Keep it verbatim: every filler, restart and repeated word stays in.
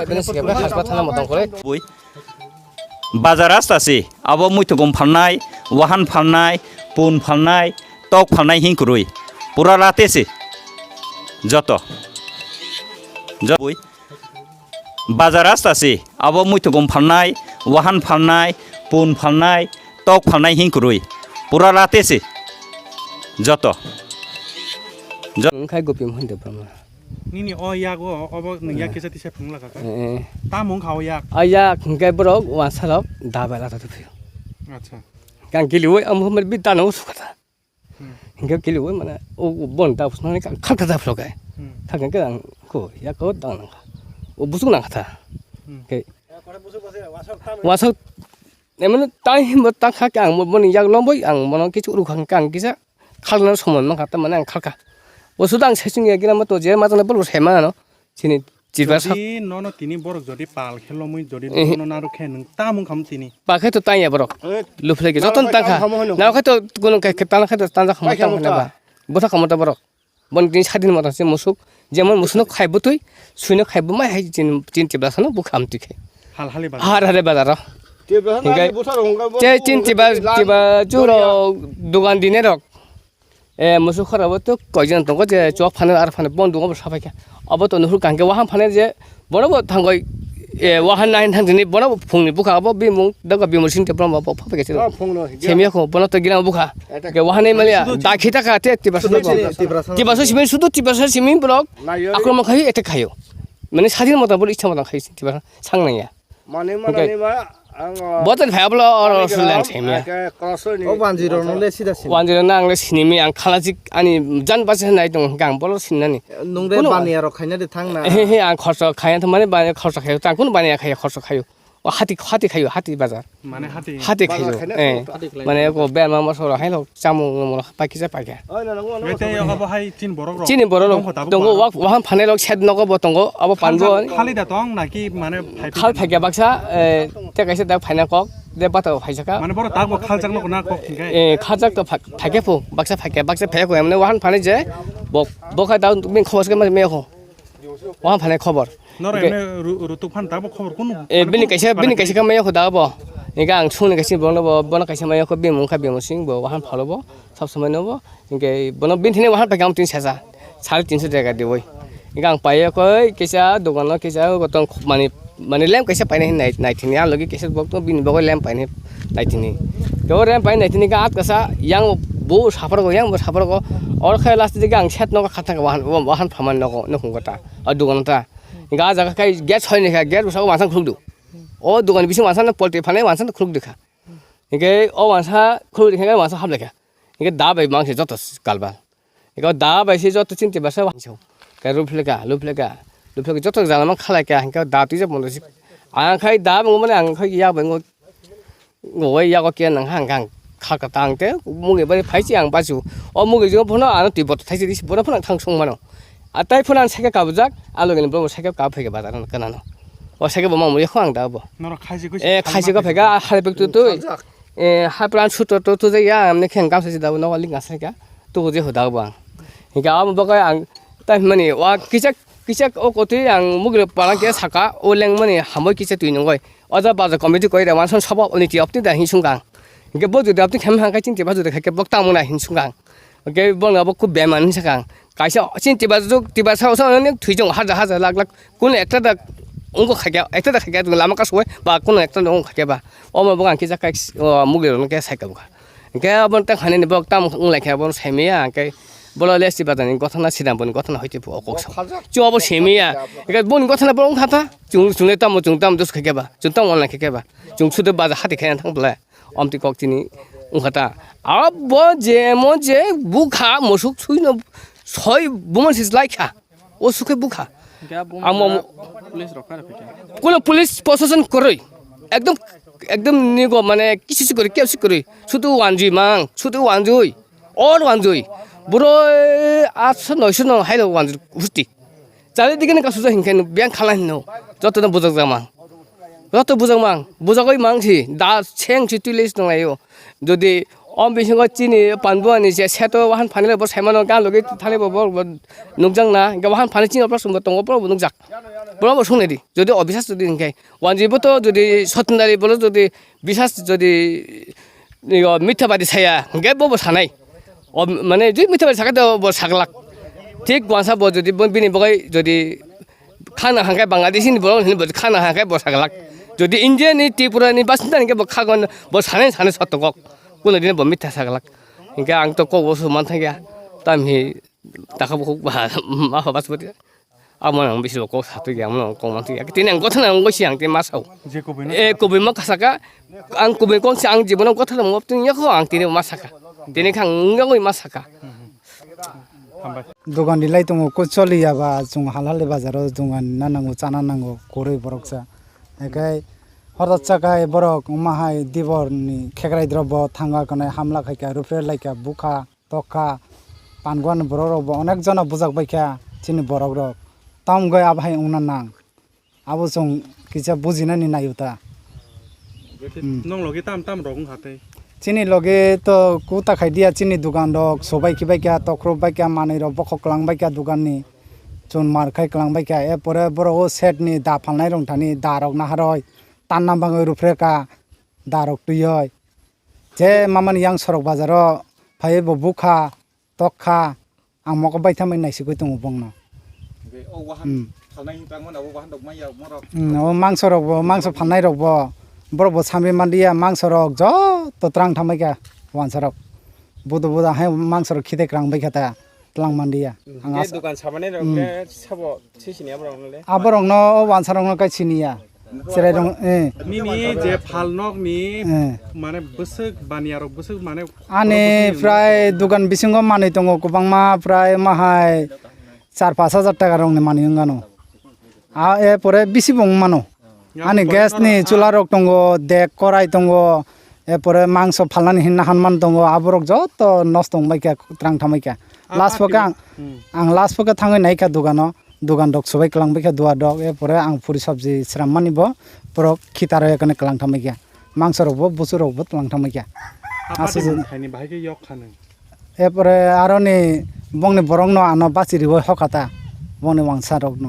Bini sika bwlai hasba thana motong kwrwi. Bui. Bazar rasta si, abo muithukum phalnai, wahan phalnai, pun phalnai, tok phalnai hing kwrwi. Pura late si. Joto. Jo-, bui. Bazar rasta si, abo muithukum phalnai, wahan phalnai, pun phalnai, tok phalnai hing kwrwi. Pura late si. Joto. Jo- Wngkhai gopi mohon debbarma. Nini o yago obo nwng yak kisa tisa phunglaka kha. Eh. Tamo wngkha o yak? O yak hwnkhe borok wansa rok dabai lata tongphio. Acha. Kang kiliwi amo hwnba bi dano usukha ta. Hmm. Hwnkhe kiliwi mane o bon da usnani kang khalka da phlokai. Hmm. Khalka khe ang ko yak ko dang nangkha. O busuk nangkha ta. Hmm. Khe wasok emani tang himba tang kha khe ang boni yak lomboi ang bono kichu rukha khe ang kisa khalna somoi mankha tamani ang khalka. O suda ang saichung ya gina mato je matana bolo sai mano. Chini tiba sa- Jodi nono tini borok jodi pal khe lomwi jodi nono narwk khe nwng tamung kham tini. Pal khe to tanya borok. Luphle khe joton tang kha. Nang khe to gunung khe tang khe to tang kha. Botha khamata borok. Bon tin sadin mata se musuk. Jemon musuk no khai butui, sui no khai bumai hai chin, chin tibla sano bu kham tui khai. Hal hali bazar. Har hali bazar. Tibla sano hingkai ani busa rong hingkai bo te bu chin tiba, hingkai tiba juro dogan dine rok. Eh, musuk khora bo to koijon tongo je chok phane ar phane bon dungo bo sapai kha. Abo to nuhur kangke waham phane je bono bo thangoi, eh, wahan nine thang dini bono bo phungni bukha abo bimung daga bimur sing te bono bo phapai kha. Ah, phungno. Semia kho bono to gina bukha. Ke wahan nei malia da khita kha te tiba sano. Tiba sano simi sudu tiba sano simi borok. Akromon khai ete khayo. Mane sadin mota bol ichha mota khai tiba sang nang ya. Mane manani ma ang, ah, boten phai ablo oro suleng semia. Ake cross ni. O banjiro no le sida sini. Banjiro na ang le sinimi ang khalajik ani jan basi nai tong hwnkhe ang bolo sinnani. Nung de baniya rok khaina de thang na. He he ang khorsa khaya thangmani baniya khorsa khayo tang kun baniya khaya khorsa khayo. O hati hati khayo hati bazar. Mane hati. Hati khayo. Eh. Mane ko berma mosoro haino chamung molo pakisa pakya. Oi, no, no, no, no, no, no. Tei abo hai chini borok rok. Chini borok rok tongo, wak, wahan phanai rok side nogo bo tongo, abo panbo. Khali da tong naki mane phai khal phaikya baksa, eh, te kaisa dak phaina kok, de bata phaisaka. Mane borok tak bo khaljak nok na kok hingkai. Eh, khaljak to phak-, phaikya phu, baksa phaikya, baksa phaikya ko, mane wahan phanai je, bo, bo khai da bini khobor se mane me ho. Wahan phanai khobor. Noro emne ru-, rutuk phan tabo khobor kunu. Eh, bini kaisa, bini kaisa ka maya kho da bo. Inga ang sungni kaisa bono bo, bono kaisa maya kho bimung kha bimung sing bo, wahan phalo bo, sab samai no bo. Inga bono bini thini wahan paikam tin sesa. Sare tinso taka di boi. Inga ang paiya koi kaisa dogan no kaisa gotong mani, mani lem kaisa paina hin nai, nai thini ang logi kaisa bok to bini bogoi lem paina. Naitini. Kebo rem pai naitini ka at kasa yang bo sapar go yang bo sapar go. Or khai last dige ang set nogo khatang wahan wahan phaman nogo nukhung kota. A dugan ta. Ga jaga kai gate soi ni kha gate sa wansa khuluk du. O dugan bisi wansa na polti phane wansa khuluk dikha. Inge o wansa khuluk dikha wansa hap lekha. Inge da bai mang se joto kalbal. Eko da bai se joto chinti basa wa hinso. Ke ruphleka, luphleka, luphleka joto jana man khalai ka hinka da twi jabo no sik. Ang khai da bo mane ang khai ya bo ngo. Ngo wai yago ke nang hang hang kha ka tang te mugi bai phai chi ang basu. O mugi jo bono ano twi bot thai chi dis bono phano thang sung mano. A tai phano an seke kabujak, a logi ni bono seke ka phai ke bazar kana no. O seke bo ma mu yakho ang da bo. Norok khaisi koi. Eh, khaisi ko phega, hal pek tu tu. Eh, hapran suto to to ya, amne kheng kam se da no ling asai ka. Tu je hoda bang. Hinga amo bagai ang tai mani wa kichak kichak o kotwi ang mugre palang ke saka o leng mani hamoi kichak twi nungoi. Oja baja committee koi da wansan sabo oni ti opti da hin sungkang. Hinga bo jodi opti khem hangkai chinti ba jodi khaike bok tamuna hin sungkang. Hinga bong abo kub beman hin sakang. Kaisa chinti ba juk ti ba sa sa oni thwijong haja haja lak lak kun ekta da ungo khaike ekta da khaike lama kasoi ba kun ekta da ungo khaike ba. Omo bok ang kichak kai mugre no ke saika bukha. Hingke abo tak hani ni bok tam wng lai khe abo sai maya, hingke bolo le si bazar ni gothana sidang boni gothana hoite phu o kok sa. Chwng abo sai maya, hingke boni gothana bolo wng kha ta, chwng, chwng le tamo, chwng tamo dos khe keba, chwng tamo online khe keba, chwng sudo bazar hati khe thang bole, omti kok chini wng kha ta. Abo je mo je bukha musuk sui no soi buman sis lai kha. O sukhe bukha. Amo police rok phai rok khe. Kuno police proshashan kwrwi. Ekdom, ekdom nigo mane kisi si kwrwi, kisi kwrwi. Sudu wanjui mang, sudu wanjui. Or wanjui. Buro atso noiso no hailo wanjui husti. Chali dikene ka suja hinkhe no biang khala hinno. Joto no bujak jama. Joto bujak mang, bujagoi mang si. Da cheng si twi les nang laio. Jodi O bisingo chini panbuani je seto wahan phanile bo saimano gan logi thani bo, bo, bo nukjak na, hingke wahan phani chini opor sumbo tongo, opor bo nukjak. Borok bo sungnaidi, jodi obisas jodi hingke, wanjwi bo to jodi sotnari bolo jodi bisas jodi, yo, mithabadi saya, hingke bo bo sanai. O, mane, jodi mithabadi sakha to bo saglak. Thik wansa bo jodi bo bini bagwi jodi khana hangkai Bangladeshi ni borok hinwi bo khana hangkai bo saglak. Jodi India ni Tripura ni basinta hingke bo khagon bo sanai sanai sotokok. Kuno dini bo mitha saglak. Hingke ang to kok bo su manthangya. Tamhi taka bo kok ba ma ba bas bodi. Amo nang bisi kok satwi ya, amo nang kok manthangya. Tini ang gotha nang gosi ang tini ma sao. Je kubui no E kubui ma kasaka. Ang kubui kok si ang jibono gotha nang mop tini yako ang tini ma saka. Tini khang ngangoi ma saka. Hambai. Dogan rilai tongo, koi choli ya ba, chwng hal hal bazaro dogan na nango, chana nango, kwrwi borok cha. Ekai horo chakai borok wngma hai dibor ni khekrai drop bo thanga kanai hamla khaika, rupre laika, bukha, tokha, panguan borok rok bo onek jona bujak baikha chini borok rok. Tam wngwi abo hai wngna nang. Abo chwng kisa bujinani naio ta. Bwkhe Hmm. Nong logi tam tam rok wngkha tei. Chini logi to kuta khai dia, chini dugan rok sobai kibai kha, tokhro bai kha, manwi rok bokhok kwlang bai kha dugan ni. Chun mar khai kwlang bai kha. E pore borok o set ni da phalnai rok thani da rok naharoi tanna bagwi rupre kha da rok twioi. Je mamani yang sorok bazaro phaiwi bo bukha, tokha, ang mokol baithambai naisigwi tongo bongno. Hwnkhe o wahan Hmm. Phalnai hinwi tangmani abo wahan rok manya morok. Hmm, o mangso rok bo, mangso phalnai rok bo, borok bo sambi manliya, mangso rok joto twlang thambai kha wansa rok. Budo budo hai mangso rok khide kwrang bai kha ta, twlang manliya. Ang Hwnkhe asa- dukan samanai rok Hmm. khe sabo sisini aborok no le? Aborok no o wansa rok no kai siniya. Cherai rong, eh. Nini je phalnok ni Eh. mane bwswk baniya rok bwswk mane Ani prai dugan bisingo manwi tongo kwbangma, prai mahai char pash hajar taka rokni manwi wngano. A, e pore bisi bo wngmano. Ani gas ni chula rok tongo, dek korai tongo, e pore mangso phalnani hinna hanman tongo, aborok joto nosto wngbaikha, twlang thambaikha. Last pokhe ang, Hmm. ang last pokhe thangwi naikha dugano. Dugan rok subai kwlangbaikha duar rok, e pore ang puri sabji swrammani bo borok khita rw ekani kwlang thambaikha. Mangso rok bo, busu rok bo twlang thambaikha. Aswk se- Khaini bahai khe yok kha nwng. E pore aroni bongni borok no ano bachi riwi hokha ta, bongni wangsa rok no.